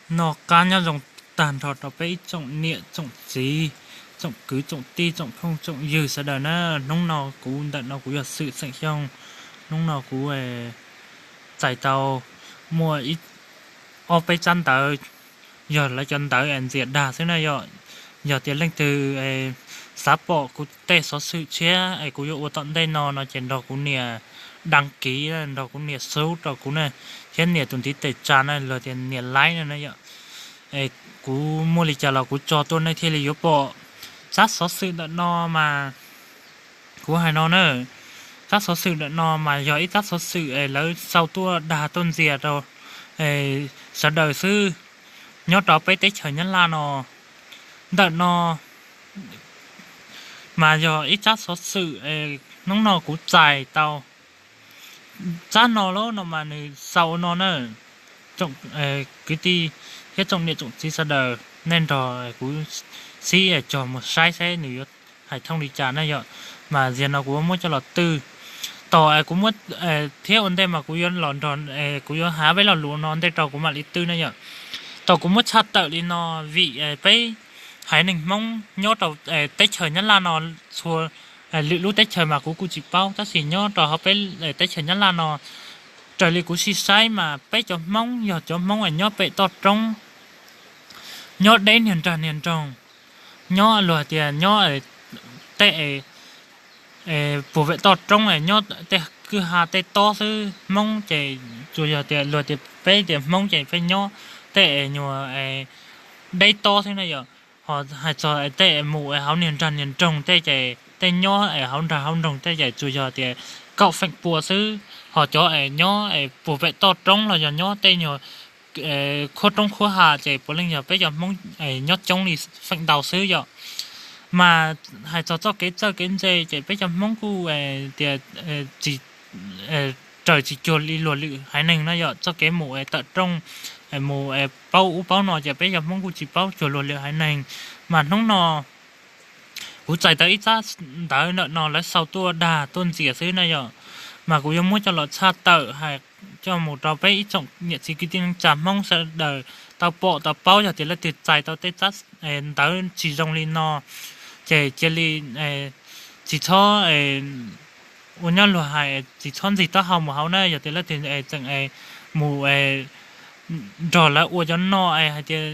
Noj qab nyob zoo tag nrho rau peb ib tsoom niam tsoom txiv, tsoom kwv tsoom tij, tsoom phooj tsoom ywg sawv daws na. Hnub no kuv ntawm no kuv yog Xwm xeem Xyooj. Hnub no kuv txais tau muaj ob peb tsab ntawv, yog lawv cov ntawv ntxias dag xwb na yom. Yog tias leej twg xav pom kuv tej xov xwm tshiab es kuv yuav ua tom ntej no no ces nrog kuv nias đăng ký, nrog kuv nias sub rau kuv na, thiab nias tus ntiv tes tsa na, los tias nias like no na yom. Kuv muaj li cas los kuv tso tuaj nej thiaj li yuav pom. Tsab xov xwm ntawm no mas kuv hais no na, tsab xov xwm ntawm no mas yog ib tsab xov xwm es lawv sau tuaj dag tuaj ntxias rau sawv daws xwb, nyob rau peb teb chaws Nyab Laj no. Ntawm no mas yog ib tsab xov xwm hnub no kuv txais tau. Tsab no los no mas nws xaus no na, kwv tij thiab tsoom niam tsoom txiv sawv daws, nej nrog kuv xib cog mus saib saib nws yuav hais thooj li cas na yom. Mas ziag no kuv muab coj los twj, tos kuv muab, thiab ua ntej mas kuv yuav los nrog, kuv yuav hais peb lo lus no ntej rau kuv mam li twj na yom. Tos kuv muab tshaj tawm li no, vim peb haiv neeg Hmoob nyob rau teb chaws Nyab Laj no txhua lwm lub teb chaws mas kuv kuj tsis paub, tab sis nyob rau hauv peb teb chaws Nyab Laj no, raws li kuv sib saib mas peb cov Hmoob yog cov Hmoob es nyob pem toj roob, nyob deb niag nrag niag nroog, nyob luag tias nyob tej puag pem toj roob es nyob tej kwj ha tej tob xwb. Hmoob ces tsuas yog tias luag tias peb tias Hmoob ces peb nyob tej es nyuag deb tob xwb na yom. Ho hais txog tej es mus es hauv niag nrag niag nroog tej ces tej nyob es hauv nrag hauv nroog tej ces tsuas yog tias kaum feem pua xwb. Ho cov es nyob es puag pem toj roob los yog nyob tej nyuag khuab roob khuab ha ces puav leej yog peb cov Hmoob nyob coob li feem ntau xwb yom. Mas hais txog txoj kev txawj kev ntse ces peb cov Hmoob kuj tias raws tsis cuag li luag lwm haiv neeg na yom. Txoj kev mus es tawm rooj, mus paub ub paub no ces peb cov Hmoob kuj tsis paub cuag luag lwm haiv neeg. Mas hnub no kuv txais tau ib tsab ntawv ntawm no lawv sau tuaj dag tuaj ntxias xwb na yom. Mas kuv yuav muab coj los tshaj tawm hais coj mus rau peb ib tsoom niam txiv kwv tij neej tsa Hmoob sawv daws tau pom tau paub. Yog tias leej twg txais tau tej tsab ntawv tsis zoo li no ces cia li tsis txhob ua nyob luag hais, tsis txhob ntxig taub hau mus hauv na. Yog tias leej twg tseem mus nrog lawv ua cov no hais tias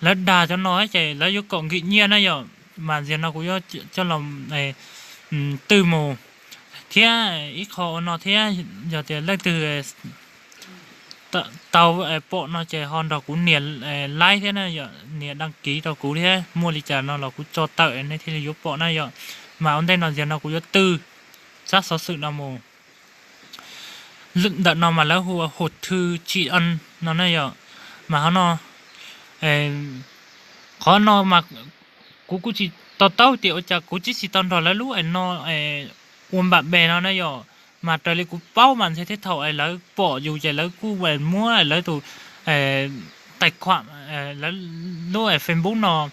lawv dag cov no ces lawv yuav kom nkim nyiaj na yom. Mas ziag no kuv yuav coj los twj mus thiab ib qho ua no thiab. Yog tias leej twg tau pom no ces ho nrog kuv nias like thiab na yom, nias đăng ký rau kuv thiab, muaj li cas no los kuv tso tawm nej thiaj li yuav pom na yom. Mas ua ntej no ziag no kuv yuav twj tsab xov xwm no mus. Ntawm no mas lawv hu ua hộp thư tri ân no na yom. Mas qhov no mas kuv kuj tsis to taub tias ua cas kuv twb tsis tau nrog lawv lub es no ua npam npe no na yom. Mas raws li kuv paub mas ntshe thiab thaum es lawv pom yus ces lawv kuj muab lawv tus tais khuam, lawv lub Facebook no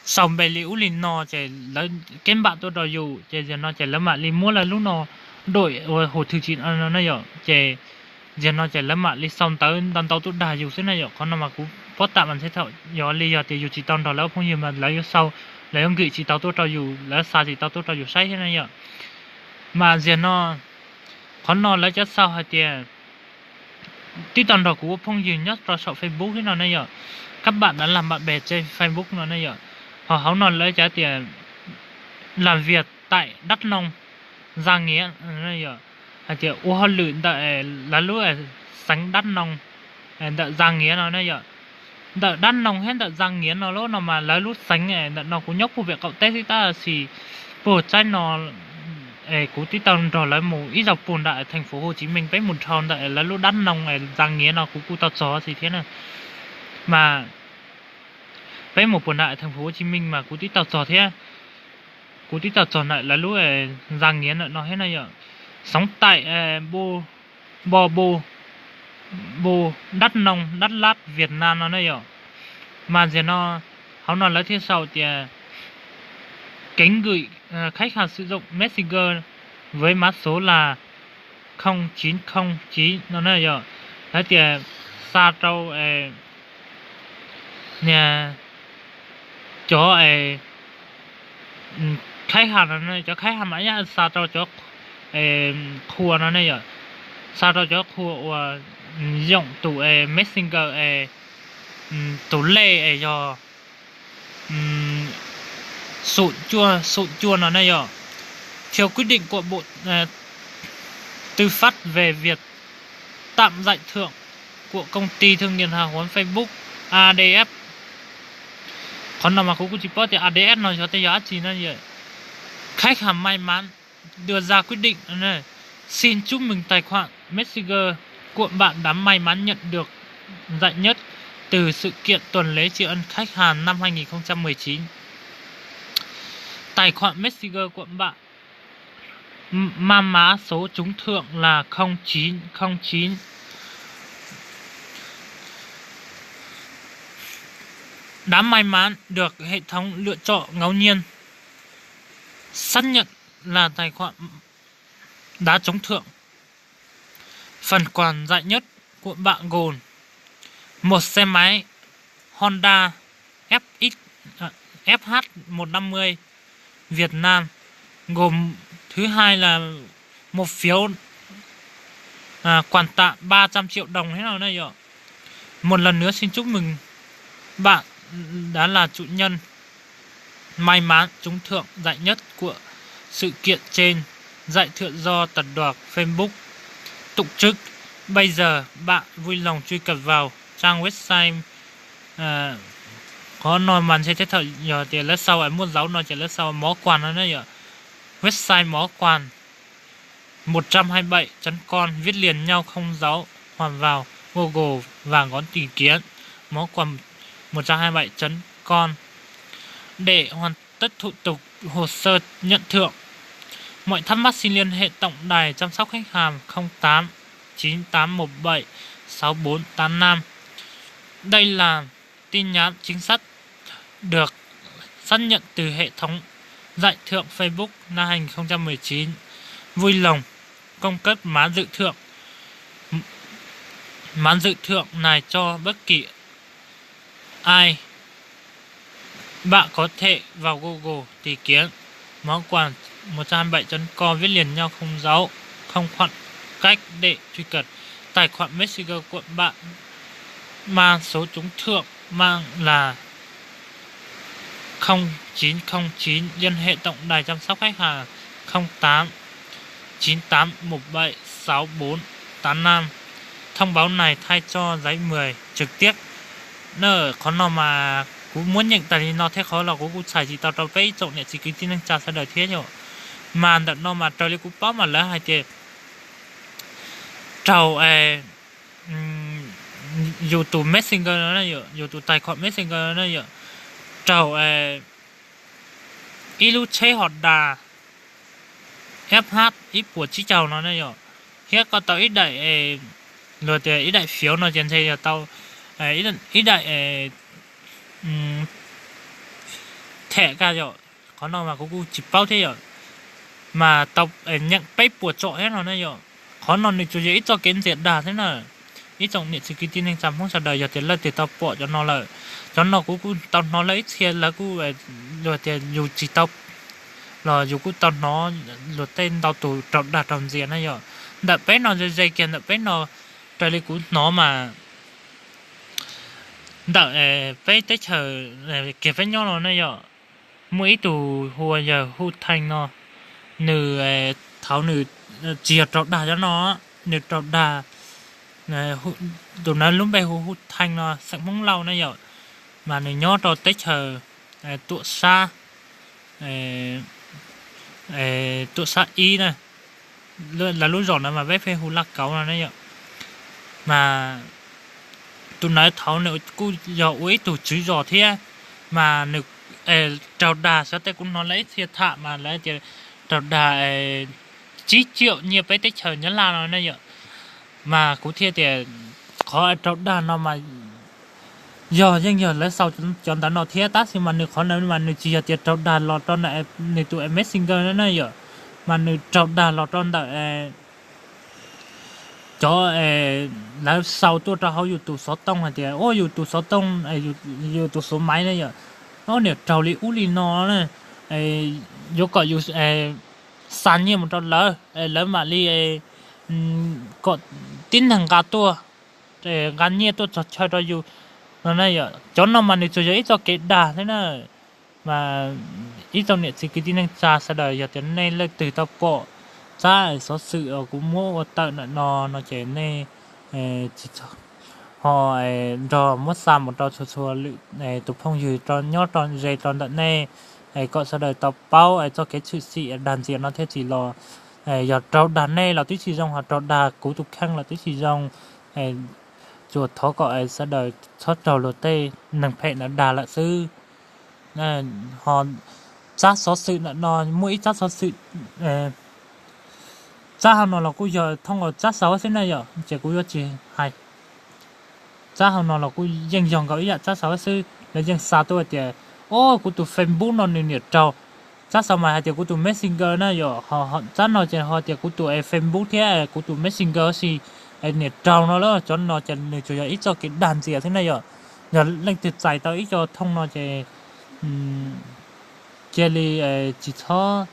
sau npe li ub li no ces lawv keb npam tuaj rau yus ces ziag no ces lawv mam li muab lawv lub no đổi ua hộp thư tri ân no na yom. Ces ziag no ces lawv mam li sau ntawv ntau ntau tuaj dag yus xwb na yom. Qhov no mas kuv paub tam mas ntshe thaum yog li yog tias yus tsis tau nrog lawv ua phooj ywg mas lawv yuav sau, lawv yuav nkim tsis tau tuaj rau yus, lawv xa tsis tau tuaj rau yus saib thiab na yom. Mas ziag no, qhov no lawv cov sau hais tias twb tau nrog kuv ua phooj ywg nyob rau saum Facebook thiab no ne yom, các bạn đã làm bạn bè trên Facebook no ne yom. Ho hauv no lawv cov tias làm việc tại Đắk Nông, Gia Nghĩa no yom, hais tias ua hauj lwm ntawm lawv lub xeev Đắk Nông, ntawm Gia Nghĩa no ne yom. Ntawm Đắk Nông thiab ntawm Gia Nghĩa no lub no mas lawv lub xeev ntawm no kuv nyob puag pem qaum teb xwb tab sis puag tsaib no es kuv twb tau nrog lawv mus ib zaug puag nram thành phố Hồ Chí Minh, peb mus dhau ntawm lawv lub Đắk Nông, Gia Nghĩa no kuv kuj tau txog xwb thiab na. Mas peb mus puag nram thành phố Hồ Chí Minh mas kuv twb tau txog thiab, kuv twb tau txog ntawm lawv lub Gia Nghĩa ntawm no thiab na yom. Sống tại Bo Bo, Bo Đắk Nông, Đắk Lắk, Việt Nam no ne yom. Mas ziag no, hauv no lawv thiaj sau tias kính gửi khách hàng sử dụng Messenger với mã số là không chín không chín no ne yom. Lawv tias xa rau niag cov khaib has no, cov khaib has mas yaj xa rau cov qhua no ne yom, xa rau cov qhua uas yoom tus Messenger es tus lej es yog xum cuaj xum cuaj no ne yom. Theo quyết định của Bộ Tư pháp về việc tạm giải thưởng của công ty thương nghiệp hàng hóa Facebook A D S. Qhov no mas kuv kuj tsis paub tias A D S no yog tej yog dab tsi no. Khách hàng may mắn đưa ra quyết định xin chúc mừng tài khoản Messenger của bạn đã may mắn nhận được giải nhất từ sự kiện tuần lễ tri ân khách hàng năm hai nghìn không trăm mười chín. Tài khoản Messenger của bạn mang mã số trúng thưởng là không chín không chín. Đã may mắn được hệ thống lựa chọn ngẫu nhiên xác nhận là tài khoản đã trúng thưởng. Phần quà giải nhất của bạn gồm một xe máy Honda F X, à, F H một năm mươi Việt Nam, gồm thứ hai là một phiếu à, quà tặng ba trăm triệu đồng thế nào đây ạ. Một lần nữa xin chúc mừng bạn đã là chủ nhân may mắn trúng thưởng giải nhất của sự kiện trên. Giải thưởng do tập đoàn Facebook tổ chức. Bây giờ bạn vui lòng truy cập vào trang website. Qhov no mas ntshe thiab thaum yog tias lawv sau muaj dấu no ces lawv sau món quà no ne yom. Website món quà một trăm hai mươi bảy chấm com viết liền nhau không dấu hoặc vào Google và gõ tìm kiếm món quà một trăm hai mươi bảy chấm com để hoàn tất thủ tục hồ sơ nhận thưởng. Mọi thắc mắc xin liên hệ tổng đài chăm sóc khách hàng không tám chín tám một bảy sáu bốn tám năm. Đây là tin nhắn chính xác được xác nhận từ hệ thống giải thưởng Facebook năm hai nghìn không trăm mười chín. Vui lòng cung cấp mã dự thưởng. Mã dự thưởng này cho bất kỳ ai. Bạn có thể vào Google tìm kiếm món quà một trăm hai mươi bảy chấm com viết liền nhau không dấu, không khoảng cách để truy cập. Tài khoản Messenger của bạn mang số trúng thưởng mang là không chín không chín, liên hệ tổng đài chăm sóc khách hàng không tám chín tám một bảy sáu bốn tám năm. Thông báo này thay cho giấy mời trực tiếp. Qhov no mas kuv muab nyeem tas li no thiab qhov los kuv kuj txhais tsis tau rau peb ib tsoom niam txiv kwv tij neej tsa sawv daws thiab yom. Mas ntawm no mas raws li kuv paub mas lawv hais tias raug yus tus Messenger no, yus tus tài khoản Messenger no yom, raug ib lub tsheb Honda F H ib puas tsib caug no ne yom, thiab koj tau ib daim, luag tias ib daim phiếu no ces ntshe yog tau ib daim them ka yom. Qhov no mas kuv kuj tsis paub thiab yom, mas tau nyeem peb puas tsom thiab no ne yom. Qhov no nws tsuas yog ib txoj kev ntxias dag thiab na. Ib tsoom niam txiv kwv tij neej tsa Hmoob sawv daws yog tias leej twg tau pom cov no lawm, cov no kuv kuj tau hnov lawv ib txhia lawv kuj luag tias yus tsis tau los yus kuj tau hnov luag tej ntau tus raug dag raug ntxias na yom. Ntawm peb no ze ze kiag ntawm peb no, raws li kuv hnov mas ntawm peb teb chaws kiag peb nyob no ne yom, muaj ib tug hu ua yawg Hu Theej no, nws thaud nws tsis yog raug dag cov no, nws raug dag, tus na lub npe hu Hu Theej no xeem Hmoob Lauj na yom, mas nws nyob rau teb chaws Tuam Sab, Tuam Sab ib na, lawv lub zos ntawd mas peb pheej hu Laj Kauv no ne yom. Mas tus ntawd thaud nws kuj yog ua ib tug tswv zos thiab, mas nws raug dag, xyov tej kuv hnov lawv ib txhia tham mas lawv tias raug dag tsib triệu nyiaj peb teb chaws Nyab Laj no ne yom. Mas kuv thiaj tias qhov raug dag no mas yog yeej yog lawv sau cov ntawd no thiab, tab sis mas nws qhov ntawd mas nws tsis yog tias raug dag los rau ntawm nws tus Messenger no na yom, mas nws raug dag los rau ntawm cov lawv sau tuaj rau hauv yus tus xov tooj hais tias, ua yus tus xov tooj, yus tus xuv maiv ne yom, ob niam raug li ub li no na, yuav kom yus xa nyiaj mus rau lawv, lawv mam li kom tib neeg nqa tuaj, nqa nyiaj tuaj txog chaw rau yus no na yom. Cov no mas nws tsuas yog ib txoj kev dag thiab na. Mas ib tsoom niam txiv kwv tij neej tsa sawv daws, yog tias nej leej twg tau pom tsab xov xwm uas kuv muab ua tawm ntawm no no ces nej tsis txhob ho nrog muab xa mus rau txhua txhua lwm tus phooj ywg nyob ze rau ntawm nej, kom sawv daws tau paub txoj kev tshwm sim dag ntxias no thiab tsis los yog raug dag nej los twb tsis zoo, ho raug dag kuv tus kheej los twb tsis zoo. Tsuas thov kom sawv daws txhob raug luag tej neeg phem ntawd dag lawm xwb. Ho tsab xov xwm ntawm no muaj ib tsab xov xwm, tsab hauv no los kuj yog thooj tsab xauv xwb na yom, ces kuv yuav tsis hais. Tsab hauv no los kuj yeej yog nkaus ib yam tsab xauv xwb, lawv yeej xa tuaj hais tias, o, kuv tus Facebook no nws niam raug. Tsab xauv mas hais tias kuv tus Messenger na yom, tsab no ces ho tias kuv tus Facebook thiab kuv tus Messenger si niam raug no lawm. Cov no ces nws tsuas yog ib txoj kev dag ntxias xwb na yom. Yog leej twg txais tau ib co thooj no ces cia li tsis txhob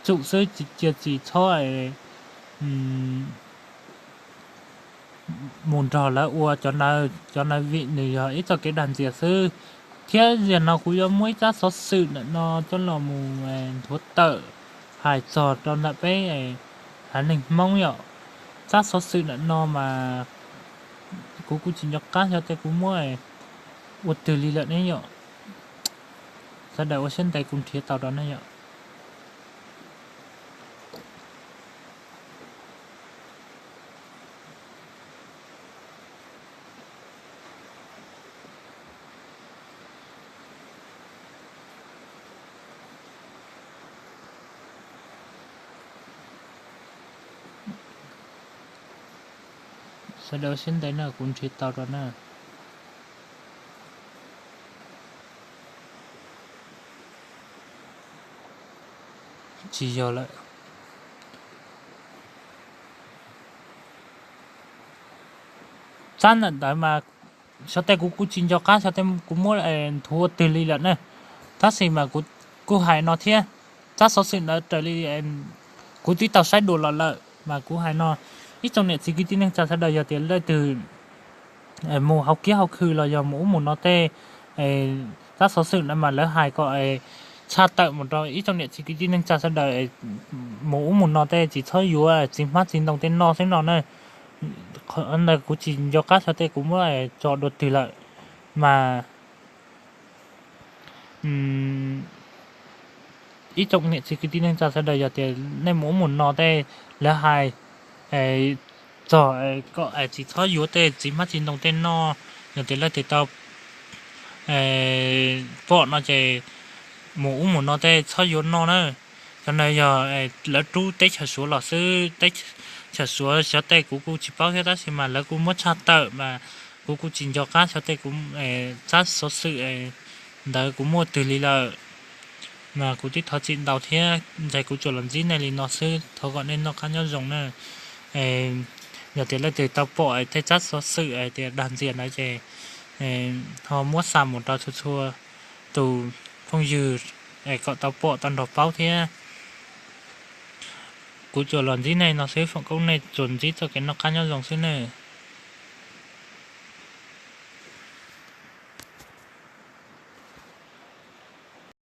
tsum xwb, cia tsis txhob mus nrog lawv ua cov ntawd, cov ntawd vim nws yog ib txoj kev dag ntxias xwb. Thiab zaum no kuv yuav muab ib tsab xov xwm ntawm no coj los mus nthuav tawm hais txog rau ntawm peb haiv neeg Hmoob yom. Tsab xov xwm ntawm no mas kuv kuj tsis nco qab xyov tias kuv muab ua twg li lawm ne yom. Sawv daws ua siab ntev kuv nrhiav tau rau ne yom. Sawv daws ua siab ntev na, kuv nrhiav tau rau na. Tsis yog lawm. Tsab ntawm ntawd mas xyov tej kuv kuj tsis nco qab xyov tej kuv muab nthuav twg li lawm ne. Tab sis mas kuv kuj hais no thiab, tsab xov xwm ntawd raws li kuv twb tau saib dua los lawm mas kuv hais no, ib tsoom niam txiv kwv tij neej tsa sawv daws yog tias leej twg mus hauv kiab hauv khw los yog mus ub mus no tej, tsab xov xwm ntawd mas lawv hais kom tshaj tawm mus rau ib tsoom niam txiv kwv tij neej tsa sawv daws mus ub mus no tej tsis txhob yuav txiv hmab txiv ntoo tej no xwb no na. Ntawd kuv tsis nco qab xyov tej kuv muab tso dua twg lawm mas ib tsoom niam txiv kwv tij neej tsa sawv daws yog tias nej mus ub mus no tej lawv hais txog kom tsis txhob yuav tej txiv hmab txiv ntoo tej no, yog tias leej twg tau pom no ces mus ub mus no tej txhob yuav no na. Cov no yog lawv rub teb chaws Suav los xwb, teb chaws Suav xyov tej kuv kuj tsis paub thiab tab sis mas lawv kuj muab tshaj tawm mas kuv kuj tsis nco qab xyov tej kuv tsab xov xwm ntawd kuv muab twg li lawm. Mas kuv twb thov txim ntau thiab ntshai kuv tsuas los ntsib nej li no xwb, thov kom nej noj qab nyob zoo na. Yog tias leej twg tau pom tej tsab xov xwm hais tias dag ntxias ntawd ces ho muab xa mus rau txhua txhua tus phooj ywg kom tau pom tau nrog paub thiab. Kuv tsuas los ntsib nej no xwb, foom koob nej tsuas ntsib txoj kev noj qab nyob zoo xwb ne.